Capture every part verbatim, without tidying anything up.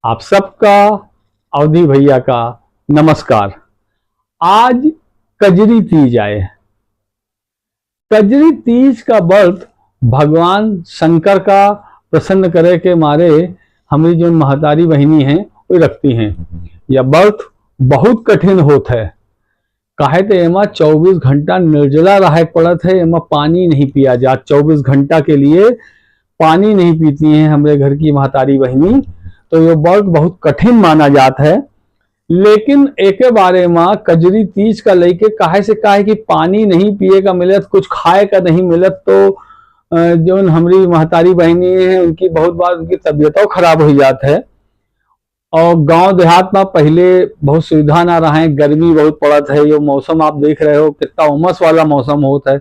आप सबका अवधी भैया का नमस्कार। आज कजरी तीज आए। कजरी तीज का व्रत भगवान शंकर का प्रसन्न करे के मारे हमरी जौन महतारी बहिनी हैं, वो रखती हैं। यह व्रत बहुत कठिन होत है। काहे तो एमा चउबीस घंटा निर्जला रहे पड़त है, एमा पानी नहीं पिया जात। चउबीस घंटा के लिए पानी नहीं पीती हैं हमरे घर की महतारी बहिनी, तो ये व्रत बहुत कठिन माना जात है। लेकिन एके बारे मा कजरी तीज का लेके काहे से काहे कि पानी नहीं पिए का मिलत, कुछ खाए का नहीं मिलत, तो अ, जौन हमरी महतारी बहिनी हैं, उनकी बहुत बार उनकी तबीयतो खराब हो जात है। और गांव देहात मा पहिले बहुत सुविधा ना रहे, गर्मी बहुत पड़त है, यो मौसम आप देख रहे हो कितना उमस वाला मौसम होत है।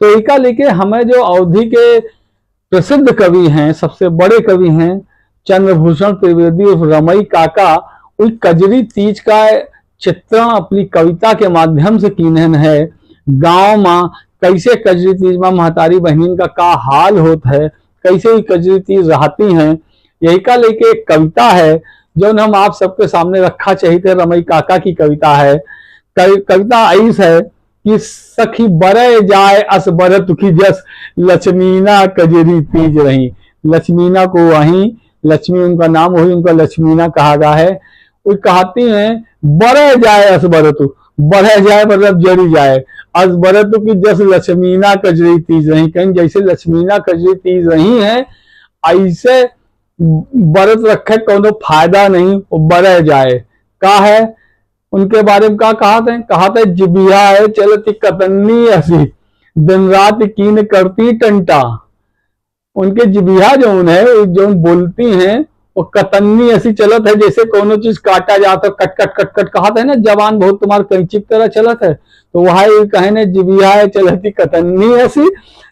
तो इका लेके हमें जो अवधी के प्रसिद्ध कवि हैं, सबसे बड़े कवि हैं चंद्रभूषण त्रिवेदी उर्फ रमई काका, उई कजरी तीज का चित्रण अपनी कविता के माध्यम से कीन्हन है। गांव मा कैसे कजरी तीज मा महतारी बहनिन का का हाल होत है, कैसे उई कजरी तीज रहती हैं, यही का लेके एक कविता है, जौन हम आप सबके सामने रखा चाहित है। रमई काका की कविता है। कवि-, कविता ऐस है कि सखी बरय जाय अस बरतु की जस लक्ष्मीना कजरी तीज रही। लक्ष्मीना को वहीं, लक्ष्मी उनका नाम हुई, उनका लक्ष्मीना कहा गया है। वो कहती हैं, "बरय जाय अस बरतु", बरय जाय मतलब जरी जाए, "अस बरतु की जस लक्ष्मीना कजरी तीज रही", कहीं जैसे लक्ष्मीना कजरी तीज रही हैं, ऐसे बरत रखे कौनो फायदा नहीं, वो बरय जाए। का है उनके बारे में, का कहत हैं? कहत है, "जिबिहा है चलती कतन्नी असी, दिन रात कीन करती टंटा।" उनके जिबिहा जौन है, वो जौन बोलती हैं, वो कतन्नी असी चलत है, जैसे कौनो चीज काटा जात हो, कट कट कट कट कहत है ना, जबान बहुत तुम्हार कैंची की तरह चलत है। तो वह ये कहे ने, "जिबिहा है चलती कतन्नी असी,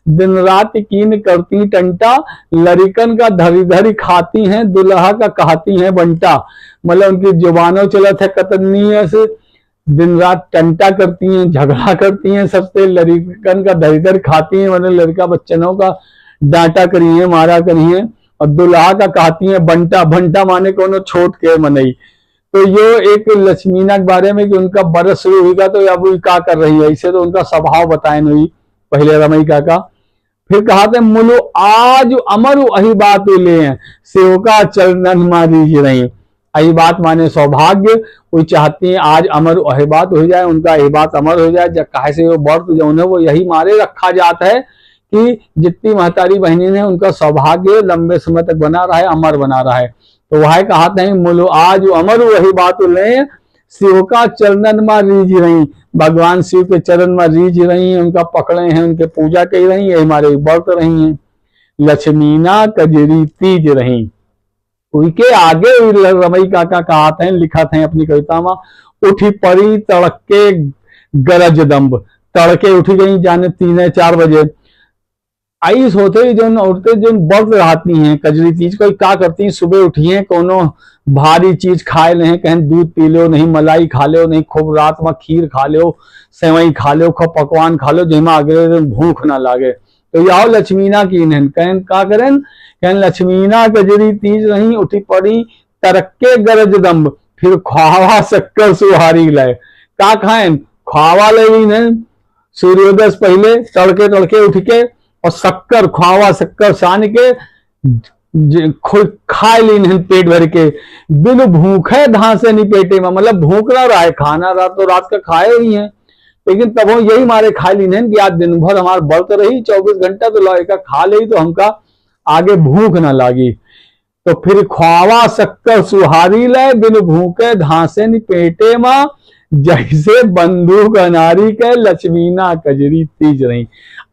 दिन रात कीन करती टंटा, लरिकन का धरी धरी खाती हैं, दुल्हा का कहती हैं बंटा।" मतलब उनकी जुबानों चलत है कतन्नी असी, दिन रात टंटा करती हैं, झगड़ा करती हैं सबसे, लरिकन का धरी धरी खाती हैं, मतलब लड़का बच्चनों का डांटा करी हैं, मारा करी हैं, और दुल्हा का कहती हैं बंटा। बंटा माने कौनो छोट के मनई। तो यो एक लक्ष्मीना के बारे में कि उनका बरत शुरू हुई का, तो अब वो का कर रही है, इसे तो उनका स्वभाव बताए नहीं पहले रमई काका। फिर कहत हैं, "मुलु आज अमरु अहि बात ले, सेवका चरणन मा रीझ रही।" अहि बात माने सौभाग्य, वो चाहती हैं आज अमरु अहि बात हो जाए, उनका अहि बात अमर हो जाए। जब काहे से वो व्रत जौन है, वो यही मारे रखा जात है कि जितनी महतारी बहनी हैं, उनका सौभाग्य लंबे समय तक बना रहे, अमर बना रहे। तो वह कहत हैं, "मुलु आज अमरु अहि बात ले, सेवका चरणन मा रीझ रही", भगवान शिव के चरण मा रीझ रही हैं, उनका पकड़े हैं, उनके पूजा करी रही हैं, यही मारे व्रत रही हैं। लक्ष्मीना कजरी तीज रही। उनके आगे उ ल-, रमई काका कहत हैं, लिखत हैं अपनी कविता मा, "उठी पड़ी तड़के गरज दम्ब", तड़के उठी गई जाने तीन चार बजे। आइस होते ही जौन औरतें जौन व्रत रहती हैं कजरी तीज को, का करती हैं, सुबह उठी हैं, कौनो भारी चीज खाए लें, कहें दूध पी लो, नहीं मलाई खा लो, नहीं खूब रात मा खीर खा लो, सेवई खा लो, खूब पकवान खा लो, जेमा अगले दिन भूख ना लागे। तो यह लक्ष्मीना कीन्हन, कहें का करें, कहें, "लक्ष्मीना कजरी तीज रही, उठी पड़ी तरक्के गरज दम्ब, फिर ख्वावा शक्कर सुहारी लाए।" का खाएं? ख्वावा ले लीन्हन, सूर्योदय से पहले तड़के तड़के उठ के, और शक्कर, ख्वावा शक्कर सान के ज-, ज-, खो-, खाए लीन्हन पेट भर के, बिनु भूखे धांसे निपेटे मा, मतलब भूख ना रहे, खाना रात तो रात का खाए हुई हैं, लेकिन तब हम यही मारे खाए लीन्हन कि आज दिन भर हमार व्रत रही चउबीस घंटा, तो लाओ एका खा लेई तो हमका आगे भूख ना लागी। तो फिर ख्वावा शक्कर सुहारी ले, बिनु भूखे धांसे निपेटे मा, जैसे बंदूक अनारी के लक्ष्मीना कजरी तीज रही।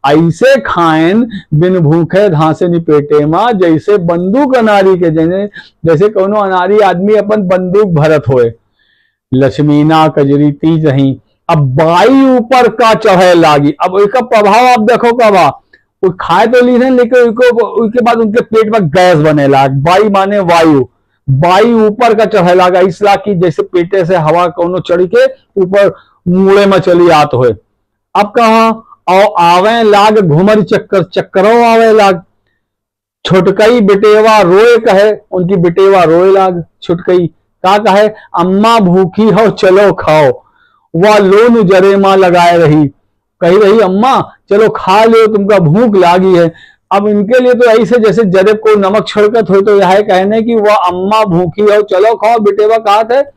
ऐसे खाएन बिनु भूखे धांसे निपेटे मा, जैसे बंदूक अनारी के, जैसे, जैसे कौनो अनारी आदमी अपन बंदूक भरत होए। लक्ष्मीना कजरी तीज रही। अब बाई ऊपर का चढ़े लागी। अब एका प्रभाव आप देखो का बा, वो खाए तो ली हैं, लेकिन उनको, उसके बाद उनके पेट में गैस बने लाग। बाई माने वायु, बाई ऊपर का चढ़े लागा, इसला कि जैसे पेटे से हवा कौनो चढ़ के ऊपर मुड़े में चली आत होए। अब कहा, "औ आवे लाग घुमर चक्कर, चक्करो आवे लाग।" छुटकई बिटेवा रोए कहे, उनकी बिटेवा रोए लाग। छुटकई का कहे, "अम्मा भूखी हो, चलो खाओ।" वह लोन जरे मा लगाए रही, कही रही, "अम्मा, चलो खा लो, तुमका भूख लागी है।" अब इनके लिए तो ऐसे जैसे जरे को नमक छिड़कत हो, तो यह कहने कि वह अम्मा भूखी हो, चलो खाओ, बिटेवा कहत है,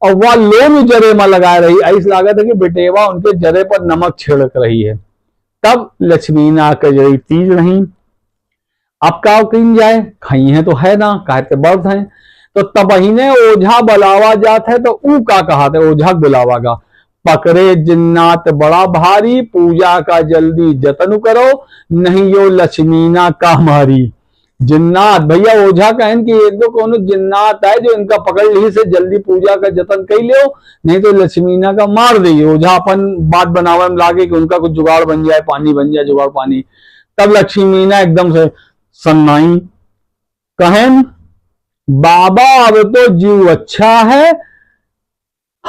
और वह लोन जरे मा लगाए रही। ऐसा लागत है कि बिटेवा उनके जरे पर नमक छिड़क रही है। तब लक्ष्मीना कजरी तीज रही। अब का कइल जाए, खइहें तो है ना, काहे ते बर्त हैं। तो तबहिने ओझा बुलावा जात है, तो ऊ का कहत है, ओझा बुलावा गा, "पकड़े जिन्नात बड़ा भारी, पूजा का जल्दी जतन करो, नहीं यो लक्ष्मीना का मारी।" जिन्नात, भैया ओझा कहन कि एक दो कौनो जिन्नात आए जो इनका पकड़ ली से जल्दी पूजा का जतन कइ लो, नहीं तो लक्ष्मीना का मार देई। ओझा अपन बात बनावे में लागे कि उनका कुछ जुगाड़ बन जाए, पानी बन जाए, जुगाड़ पानी। तब लक्ष्मीना एकदम से सन्नाई, कहन, "बाबा अब तो जीव अच्छा है,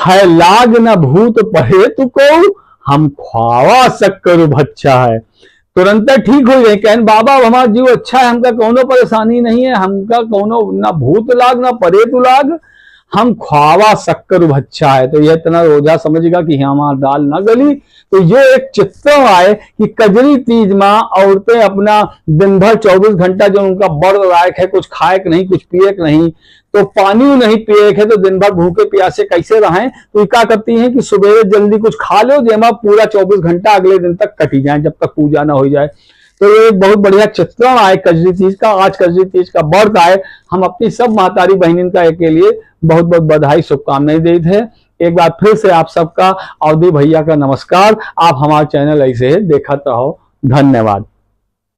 है लाग न भूत परेत को, हम ख्वावा शक्कर भच्छा है।" तुरंत ठीक हो गए, कहन, "बाबा अब हमारा जीव अच्छा है, हमका कौनो परेशानी नहीं है, हमका कौनो ना भूत लाग ना परेत लाग, हम ख्वावा शक्कर भच्छा है।" तो यह इतना ओझा समझेगा कि हमार दाल ना गली। तो ये एक चित्रण आए कि कजरी तीज मा औरतें अपना दिन भर चौबीस घंटा जो उनका बर्त रायक है, कुछ खाए के नहीं, कुछ पिए के नहीं, तो पानी नहीं पिए के है, तो दिन भर भूखे प्यासे कैसे रहें? तो ये का करती हैं कि सुबेरे जल्दी कुछ खा लो, जेमा पूरा चौबीस घंटा अगले दिन तक कटी जाए, जब तक पूजा ना हो जाए। तो ये एक बहुत बढ़िया चित्रण आए कजरी तीज का। आज कजरी तीज का बर्त आए, हम अपनी सब महतारी बहनिन का के लिए बहुत बहुत बधाई, शुभकामनाएं देत है। एक बार फिर से आप सबका अवधी भैया का नमस्कार। आप हमारा चैनल ऐसे ही देखत रहो। धन्यवाद।